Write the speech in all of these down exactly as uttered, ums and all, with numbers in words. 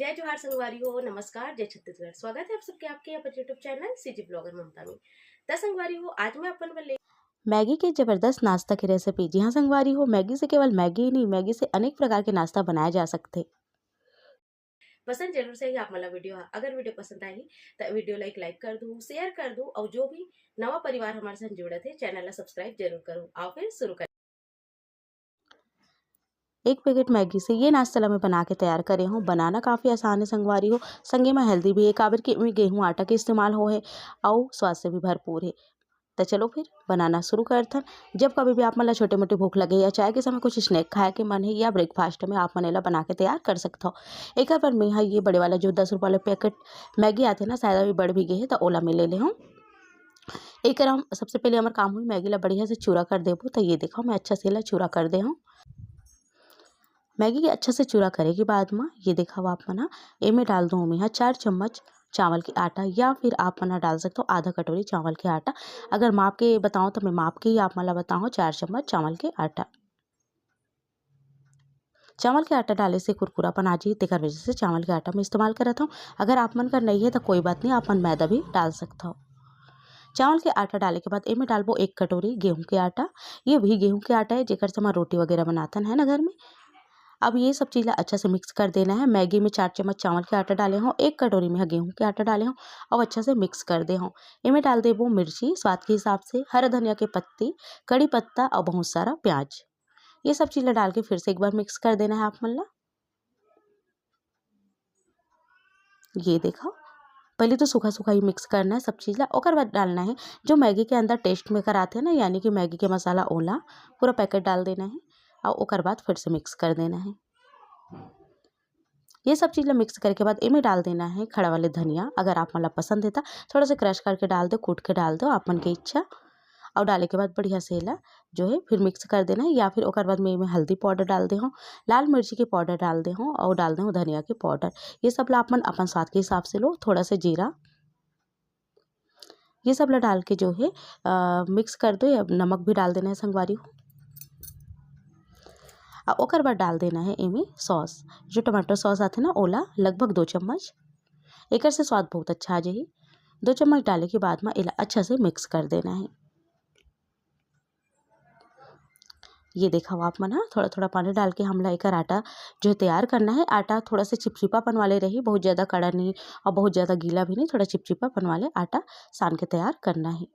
जय जोहार संगवारी हो, नमस्कार, जय छत्तीसगढ़। स्वागत है आप सबके आपके अपन YouTube चैनल सीजी ब्लॉगर ममता में। त संगवारी हो, आज मैं अपन बर ले मैगी के जबरदस्त नाश्ता के रेसिपी। जी हाँ संगवारी हो, मैगी से केवल मैगी ही नहीं, मैगी से अनेक प्रकार के नाश्ता बनाए जा सकथे। पसंद जरूर से ही आप मन ला वीडियो ह। अगर वीडियो पसंद आही त वीडियो ला एक लाइक कर दू, शेयर कर दू, और जो भी नवा परिवार हमारे साथ जुड़त हे, चैनल ला सब्सक्राइब जरूर करू। आओ फिर शुरू कर। एक पैकेट मैगी से ये नाश्ता ला मैं बना के तैयार करे हूँ। बनाना काफ़ी आसान है संगवारी हो, संगे में हेल्दी भी है, काबर कि एमे गेहूँ आटा के इस्तेमाल हो है, अउ स्वाद से भी भरपूर है। त चलो फिर बनाना शुरू करथन। जब कभी भी आप मन ला छोटे मोटे भूख लगे या चाय के समय कुछ स्नैक खाए के मन है या ब्रेकफास्ट में, आप मन एला बना के तैयार कर सकथव। एकर बर मैं ह ये बड़े वाला जो दस रुपये वाला पैकेट मैगी आथे ना, शायद अभी बढ़ भी गे हे, त ओला मैं ले ले हूँ। एकर हम सबसे पहले हमर काम हुई, मैगी ला बढ़िया से चूरा कर देबो। त ये देखो, मैं अच्छा से एला चूरा कर दे हूँ। मैगी के अच्छा से चूरा करे के बाद म ये देखो, आप मन ह एमे डाल दो मैं ह चार चम्मच चावल के आटा, या फिर आप मन ह डाल सकते हो आधा कटोरी चावल के आटा। अगर माप के बताओ तो मैं माप के ही आप मन ला बताओ, चार चम्मच चावल के आटा। चावल के आटा डाले से कुरकुरापन आ जाही, तेकर वजह से चावल के आटा मैं इस्तेमाल करत हूँ। अगर आप मन कर नहीं है तो कोई बात नहीं, आप मन मैदा भी डाल सकते हो। चावल के आटा डाले के बाद एमे डालबो एक कटोरी गेहूं के आटा। ये भी गेहूं के आटा है, जेकर से हम रोटी वगैरह बनातन है ना घर में। अब ये सब चीज़ ला अच्छा से मिक्स कर देना है। मैगी में चार चम्मच चावल के आटा डाले हों, एक कटोरी में ह गेहूं के आटा डाले हों, और अच्छा से मिक्स कर दे हों। एमे डाल देबो मिर्ची स्वाद के हिसाब से, हरा धनिया के पत्ती, कड़ी पत्ता और बहुत सारा प्याज। ये सब चीज़ ला डाल के फिर से एक बार मिक्स कर देना है आप मन ला। ये देखो, पहले तो सूखा सूखा ही मिक्स करना है सब चीज़ ला, ओकर बाद डालना है जो मैगी के अंदर टेस्ट मेकर आथे ना, यानी कि मैगी के मसाला, ओला पूरा पैकेट डाल देना है और ओकर बाद फिर से मिक्स कर देना है। ये सब चीज़ ला मिक्स करे के बाद एमे डाल देना है खड़ा वाले धनिया। अगर आप मन ला पसंद है तो थोड़ा सा क्रश करके डाल दो, कूट के डाल दो, आप मन के इच्छा। और डाले के बाद बढ़िया से एला जो है फिर मिक्स कर देना है, या फिर ओकर बाद में एमे हल्दी पाउडर डाल दे हूँ, लाल मिर्ची के पाउडर डाल दे हूँ और डाल दे हूँ धनिया के पाउडर। ये सब ला आप मन अपन स्वाद के हिसाब से लो। थोड़ा सा जीरा, ये सब ला डाल के जो है अ, मिक्स कर दो। या नमक भी डाल देना है संगवारी हो। और ओकर बाद डाल देना है एमे सॉस, जो टमाटो सॉस आथे ना, ओला लगभग दो चम्मच। एकर से स्वाद बहुत अच्छा आ जाही। दो चम्मच डाले के बाद में एला अच्छा से मिक्स कर देना है। ये देखा आप मन ह, थोड़ा थोड़ा पानी डाल के हमला एकर आटा जो है तैयार करना है। आटा थोड़ा सा चिपचिपापन वाले रही, बहुत ज़्यादा कड़ा नहीं और बहुत ज़्यादा गीला भी नहीं, थोड़ा चिपचिपापन वाले आटा सान के तैयार करना है।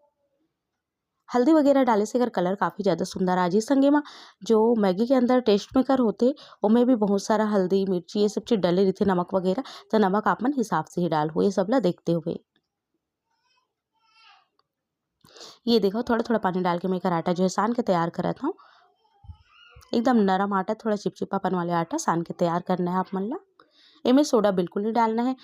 हल्दी वगैरह डाले से एकर कलर काफ़ी ज़्यादा सुंदर आ जी। संगे मा जो मैगी के अंदर टेस्ट मेकर होते, ओमे भी बहुत सारा हल्दी, मिर्ची, ये सब चीज़ डले रहिथे, नमक वगैरह, तो नमक आप मन हिसाब से ही डाल हो, ये सब ला देखते हुए। ये देखो, थोड़ा थोड़ा पानी डाल के मैं एकर आटा जो है सान के तैयार करत हूँ। एकदम नरम आटा, थोड़ा चिपचिपापन वाले आटा सान के तैयार करना है आप मन ला। एमे सोडा बिल्कुल नहीं डालना है।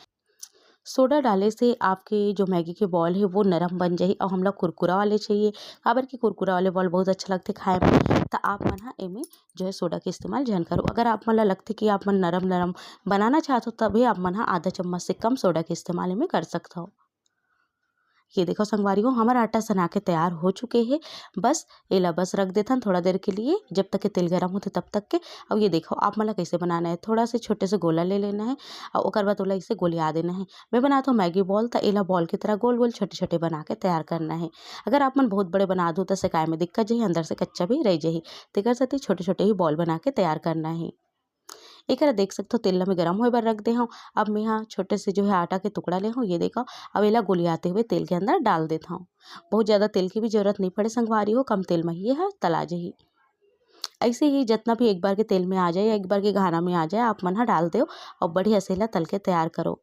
सोडा डाले से आपके जो मैगी के बॉल है वो नरम बन जाही और हमला कुरकुरा वाले चाहिए, काबर कि कुरकुरा वाले बॉल बहुत अच्छा लगथे खाए में। तो आप मन हा एमे जो है सोडा के इस्तेमाल झन करो। अगर आप मन ला लगथे कि आप मन नरम नरम बनाना चाहत हो, तभी आप मन हा आधा चम्मच से कम सोडा के इस्तेमाल एमे कर सकत हो। ये देखो संगवारी हो, हमर आटा सना के तैयार हो चुके हे। बस एला बस रख देथन थोड़ा देर के लिए, जब तक के तेल गरम होथे तब तक के। अब ये देखो आप मन ला कैसे बनाना है, थोड़ा से छोटे से गोला ले लेना है और ओकर बाद ओला इसे गोलिया देना है। मैं बनात हूँ मैगी बॉल, त एला बॉल की तरह गोल गोल छोटे छोटे बना के तैयार करना है। अगर आप मन बहुत बड़े बना दो तो सेकाए में दिक्कत जही, अंदर से कच्चा भी रह जही, तेकर सेती छोटे छोटे ही बॉल बना के तैयार करना है। एकरा देख सकथो, तेल ल मैं गरम होए बर रख दे हौं। अब मैं हा छोटे से जो है आटा के टुकड़ा ले हौं, ये देखो, अब एला गोलियाते हुए तेल के अंदर डाल देत हौं। बहुत ज़्यादा तेल की भी जरूरत नहीं पड़े संगवारी हो, कम तेल में ही ये हा तला जही। ऐसे ही जितना भी एक बार के तेल में आ जाए या एक बार के घाना में आ जाए, आप मन हा डाल दो और बढ़िया से एला तल के तैयार करो।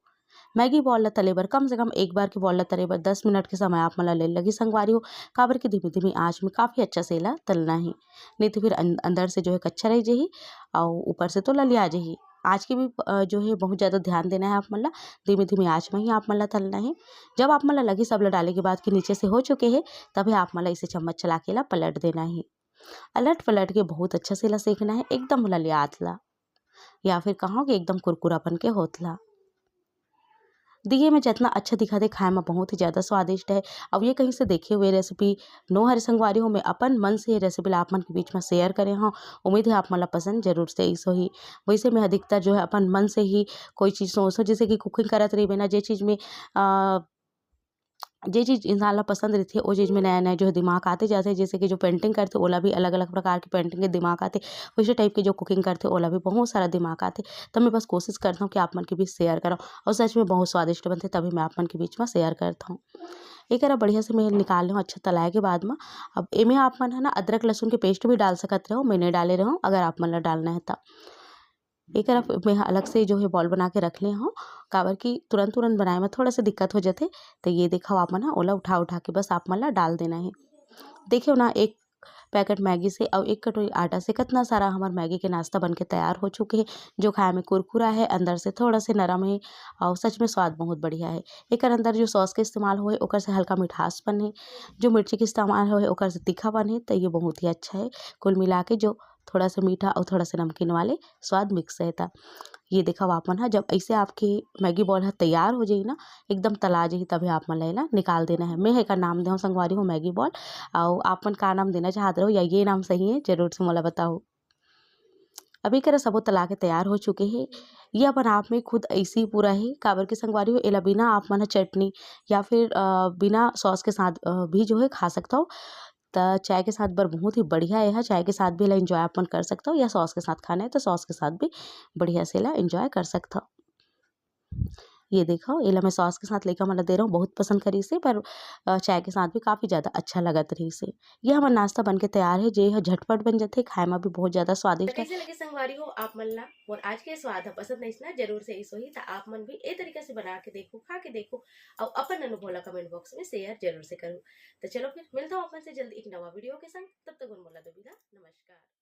मैगी बॉल ला तले बर कम से कम एक बार के बॉल ला तले बर दस मिनट के समय आप मन ला ले लगही संगवारी हो, काबर कि धीमी धीमी आँच में काफ़ी अच्छा से एला तलना ही, नहीं तो फिर अं-, अंदर से जो है कच्चा रह जही और ऊपर से तो ललिया जही। आँच के भी अ, जो है बहुत ज़्यादा ध्यान देना है आप मन ला, धीमी धीमी आँच में ही आप मन ला तलना है। जब आप मन ला लगही सब ला डाले के बाद कि नीचे से हो चुके हैं, तभी आप मन ला इसे चम्मच चला के ला पलट देना है। अलट पलट के बहुत अच्छा से ला सेकना है, एकदम ललियात ला, या फिर कहो कि एकदम कुरकुरापन के होत ला। दिए में जितना अच्छा दिखत हे, खाए में बहुत ही ज़्यादा स्वादिष्ट हे। अब ये कहीं से देखे हुए रेसिपी नो हरे संगवारी हो, मैं अपन मन से ये रेसिपी ला आप मन के बीच में शेयर करे हूँ। उम्मीद है आप मन ला पसंद जरूर से इस होही। वैसे मैं अधिकतर जो है अपन मन से ही कोई चीज़ सोचो, जैसे कि कुकिंग करत रहिबे ना, जे चीज़ में अ, जे चीज़ इंसान ला पसंद रहिथे, वो चीज़ में नया-नया जो है दिमाग आते जाथे। जैसे कि जो पेंटिंग करथे, ओला भी अलग-अलग प्रकार के पेंटिंग के दिमाग आथे, वैसे टाइप के जो कुकिंग करथे, ओला भी बहुत सारा दिमाग आथे। तो मैं बस कोशिश करता हूँ कि आप मन के बीच शेयर कराऊँ, और सच में बहुत स्वादिष्ट बनथे, तभी मैं आप मन के बीच में शेयर करता हूँ। एकरा बढ़िया से मैं निकाल लेहूँ अच्छा तलाए के बाद में। अब एमे आप मन है ना अदरक लहसुन के पेस्ट भी डाल सकत रहो, मैं नहीं डाले रहूँ, अगर आप मन ला डालना है तो। एकरा मैं अलग से जो है बॉल बना के रख ले हूँ, काबर कि तुरंत तुरंत बनाए में थोड़ा सा दिक्कत हो जाथे। तो ये देखो आप मन ह ओला उठा उठा के बस आप मन ला डाल देना है। देखियो ना, एक पैकेट मैगी से और एक कटोरी आटा से कितना सारा हमार मैगी के नाश्ता बन के तैयार हो चुके हैं, जो खाए में कुरकुरा है, अंदर से थोड़ा से नरम है और सच में स्वाद बहुत बढ़िया है। एकर अंदर जो सॉस के इस्तेमाल होए, ओकर से हल्का मिठासपन है, जो मिर्ची के इस्तेमाल होए, ओकर से तीखापन है। तो ये बहुत ही अच्छा है। कुल मिला के जो थोड़ा सा मीठा और थोड़ा सा नमकीन वाले स्वाद मिक्स रहता। ये देखा आप मन ह, जब ऐसे आपके मैगी बॉल ह तैयार हो जाही ना, एकदम तला जाही, तभी आप मन ला एला निकाल देना है। मैं एकर नाम देहूँ संगवारी हो मैगी बॉल, और आप मन का नाम देना चाहत रहो या ये नाम सही है, जरूर से मोला बताओ। अभी करा सबो तला के तैयार हो चुके हैं। ये अपन आप में खुद ऐसे ही पूरा है, काबर के संगवारी हो, एला बिना आप मन ह चटनी या फिर अ, बिना सॉस के साथ अ, भी जो है खा सकता हो। त चाय के साथ बर बहुत ही बढ़िया है, चाय के साथ भी एला एंजॉय अपन कर सकता हो, या सॉस के साथ खाना है तो सॉस के साथ भी बढ़िया से एला एंजॉय कर सकता हो। ये देखो, एला मैं सॉस के साथ लइका मन ला दे रहा हूँ, बहुत पसंद करिस हे, पर अ, चाय के साथ भी काफ़ी ज़्यादा अच्छा लगत रहिस हे। ये हमर नाश्ता बन के तैयार है, जे ह झटपट बन जाथे, खाए में भी बहुत ज़्यादा स्वादिष्ट है। कैसे लगे संगवारी हो आप मन ला मोर आज के स्वाद ह? पसंद नहीं ना, जरूर से इस होही, त आप मन भी ए तरीका से बना के देखो, खा के देखो, और अपन अनुभव ला कमेंट बॉक्स में शेयर जरूर से करो। तो चलो फिर मिलता हूँ अपन से जल्द एक नवा वीडियो के संग, तब तक मोला दो विदा, नमस्कार।